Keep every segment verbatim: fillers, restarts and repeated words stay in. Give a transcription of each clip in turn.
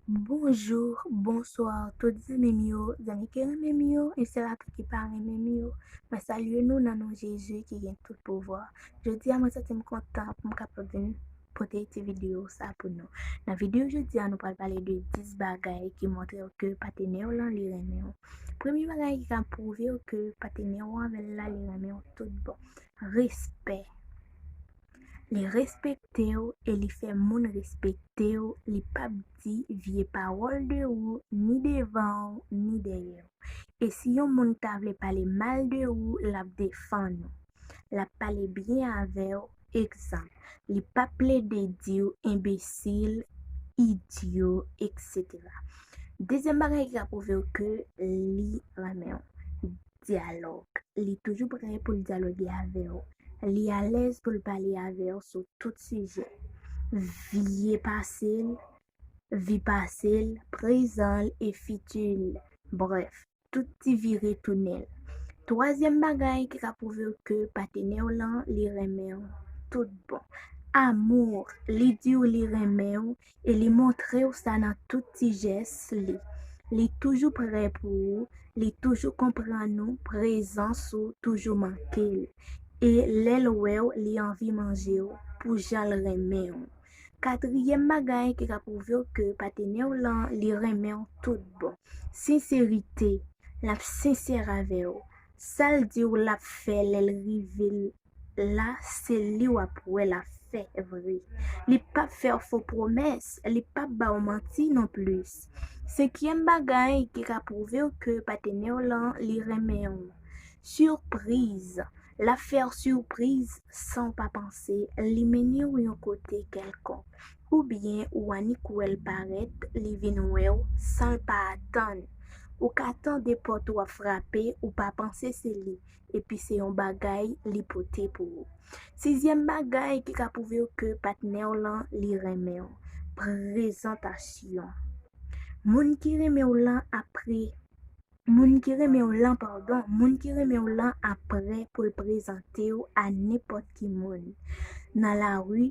Bonjou, bonswa, tout zanmi m yo, zanmi ki renmen m yo, e sila tou ki pa renmen m yo. Mwen salye nou nan non Jezi ki gen tout pouvwa. Jodi a, mwen santi m kontan pou m kapab vin pote ti videyo sa pou nou. Nan videyo jodi a, nou pral pale de dis bagay ki montre w ke patenè w lan li renmen w. Premye bagay ki ka pwouve w ke patenè w avè l la li renmen w tout bon. Respè. Li respekte w e li fè moun respekte w. Li p ap di vye pawòl de ou, ni devan w, ni dèyè w. E si yon moun ta vle pale mal de ou, l ap defann ou. L ap pale byen avè w. Egzanp, li p ap plede di w enbesil, idyo, etsetera. Dezyèm bagay ki ka pwouve w ke li renmen w, dyalòg. Li toujou prè pou l dyaloge avè w. Li alèz pou l pale avè w sou tout sijè. Vye pase l, vi pase l, prezan l e fiti l. Brèf, tout ti vire tounen l. Twazyèm bagay ki ka pwouve w ke patenè w lan li renmen w tout bon. Amour, li di w li renmen w e li montre w sa nan tout ti jès li. Li toujou prè pou ou, li toujou konprann ou, prezans ou toujou manke l. E lè l wè w, li anvi manje w pou jan l renmen w. Katriyèm bagay ki ka pwouve w ke patenè w lan li renmen w tout bon. Senserite, l ap sensè avè w. Sa l di w l ap fè lè l rive l la, se li w ap wè l ap fè vre. Li p ap fè w fo pwomès, li p ap ba w manti non plis. Senkyèm bagay ki ka pwouve w ke patenè w lan li renmen w. Sipriz. L ap fè w sipriz san w pa panse. Li mennen w yon kote kèlkonk. Oubyen ou annik wè l parèt, li vin wè w san l pa atann. Ou ka tande pòt ou ap frape, ou pa panse se li, epi se yon bagay li pote pou ou. Sizyèm bagay ki ka pwouve w ke patnè w lan li renmen w. Prezantasyon. Moun ki renmen w lan apre Moun ki renmen w lan, padon, moun ki renmen w lan ap prè pou l prezante w a nenpòt ki moun. Nan lari,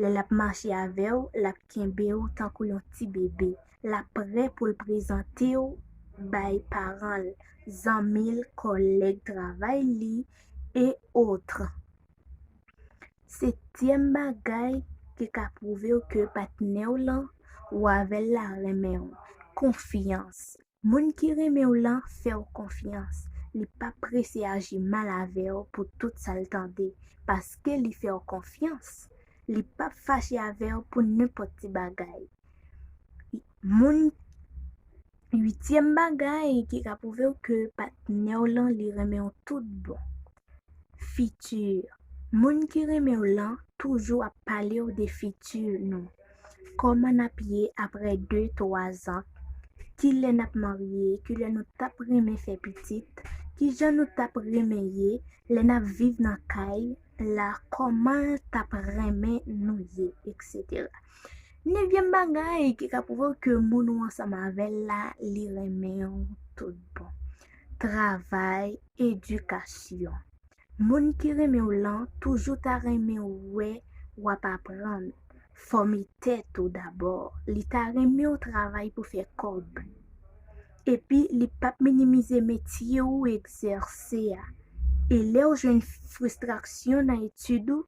lè l ap mache avè w, l ap kenbe w tankou yon ti bebe. L ap prè pou l prezante w bay paran l, zanmi l, kòlèg travay li, e otre. Setyèm bagay ki ka pwouve w ke patnè w lan ou avè l la renmen w, konfyans. Moun ki renmen w lan fè w konfyans. Li p ap prese aji mal avè w pou tout sa l tande, paske li fè w konfyans. Li p ap fache avè w pou nenpòt ti bagay. Moun, uityèm bagay ki ka pwouve w ke patnè w lan li renmen w tout bon. Fiti. Moun ki renmen w lan toujou ap pale w de fiti nou. Kòman n ap ye apre de, twa zan? Kilè n ap marye? Kilè nou t ap renmen fè pitit? Kijan nou t ap renmen ye lè n ap viv nan kay la? Kòman l t ap renmen nou ye? Etsetera. Nevyèm bagay ki ka pwouve w ke moun ou ansanm avè l la, li renmen w tout bon. Travay, edikasyon. Moun ki renmen w lan toujou ta renmen w wè w ap aprann. Fòme tèt ou dabò. Li ta renmen w travay pou fè kòb. Epi, li p ap minimize metye ou egzèse a. E lè w jwenn fristrasyon nan etid ou,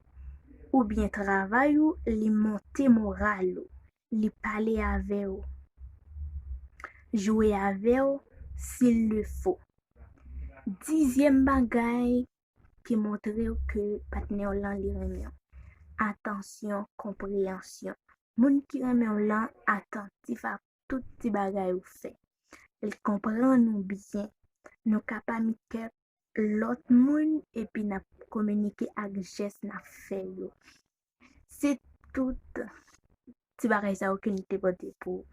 oubyen travay ou, li monte moral ou. Li pale avè w. Jwe avè w, s'il le faut. Dizyèm bagay ki montre w ke patnè w lan li renmen w. Atansyon, konpreyansyon. Moun ki renmen w lan atantif a tout ti bagay ou fè. Li konprann ou byen. Nou ka pa met kè lòt moun epi n ap kominike ak jès n ap fè yo. Se tout ti bagay sa yo ke n te pote pou ou.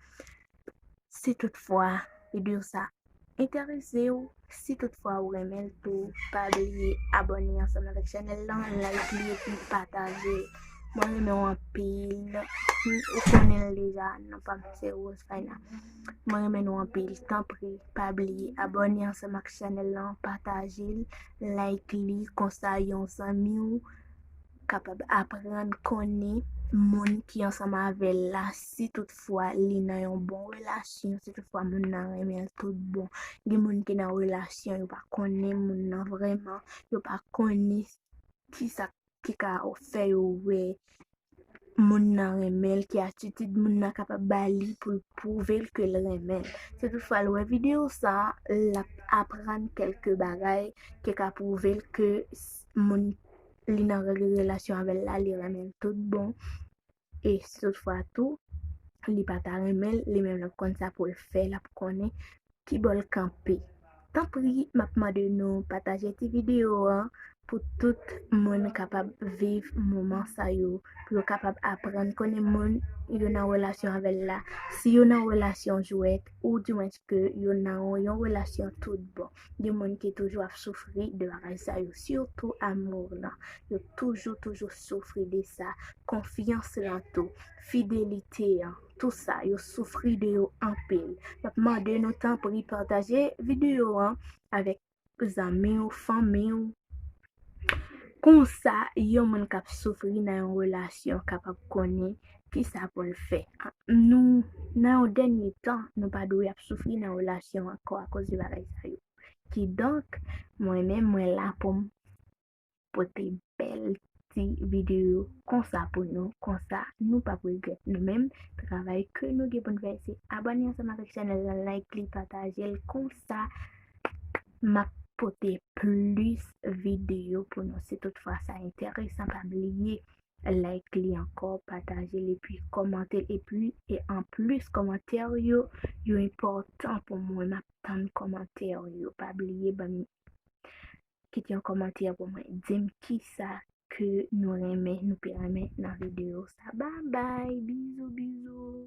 Si toutfwa videyo sa enterese w, si toutfwa ou renmen l tou, pa bliye abòne ansanm avèk chanèl lan, like li epi pataje l. Mwen renmen w anpil. Ou konnen l deja, non pa m se Rose Fina. Mwen renmen nou anpil. Tanpri, pa bliye abòne ansanm ak chanèl lan, pataje l, like li, konsa yon zanmi w kapab aprann konnen moun ki ansanm avè l la, si toutfwa li nan yon bon relasyon, si toutfwa moun nan renmen l tout bon. Gen moun ki nan relasyon, yo pa konnen moun nan vrèman, yo pa konnen kisa ki ka fè yo wè moun nan renmen l, ki atitid moun nan kapab ba li pou l pwouve l ke l renmen l. Si toutfwa l wè videyo sa, l ap aprann kèlke bagay ki ka pwouve l ke moun li nan relasyon avè l la, li renmen l tout bon. E si toutfwa tou, li pa ta renmen l, li menm l ap konn sa pou l fè, l ap konnen ki bò l kanpe. Tanpri, m ap mande nou pataje ti videyo an pou tout moun kapab viv moman sa yo, pou yo kapab aprann konnen moun yo nan relasyon avè l la. Si yo nan relasyon jwèt, ou dimwens ke yo nan yon relasyon tout bon. Gen moun ki toujou ap soufri de bagay sa yo, sitou amour lan. Yo toujou, toujou soufri de sa. Konfyans lan tou, fidelite an, tou sa, yo soufri de yo anpil. M ap mande nou tanpri pataje videyo an avèk zanmi w, fanmi w. Konsa, yon moun k ap soufri nan yon relasyon kapab konnen kisa pou l fè. Nou, nan yon dènye tan, nou pa dwe ap soufri nan relasyon ankò akoz de bagay sa yo. Kidonk, mwen menm, mwen la pou m pote bèl ti videyo konsa pou nou, konsa nou p ap regrèt nou menm. Travay ke nou gen pou n fè se abòne ansanm avèk chanèl la, like li, pataje l, konsa m ap pote plis videyo pou nou. Si toutfwa sa enteresan, pa bliye like li ankò, pataje l epi kòmante l. Epi, e anplis, kòmantè yo, yo enpòtan pou mwen. M ap tann kòmantè yo. Pa bliye ban m kite yon kòmantè pou mwen. Di m kisa ke nou renmen, nou te renmen nan videyo sa. Babay, bizou, bizou.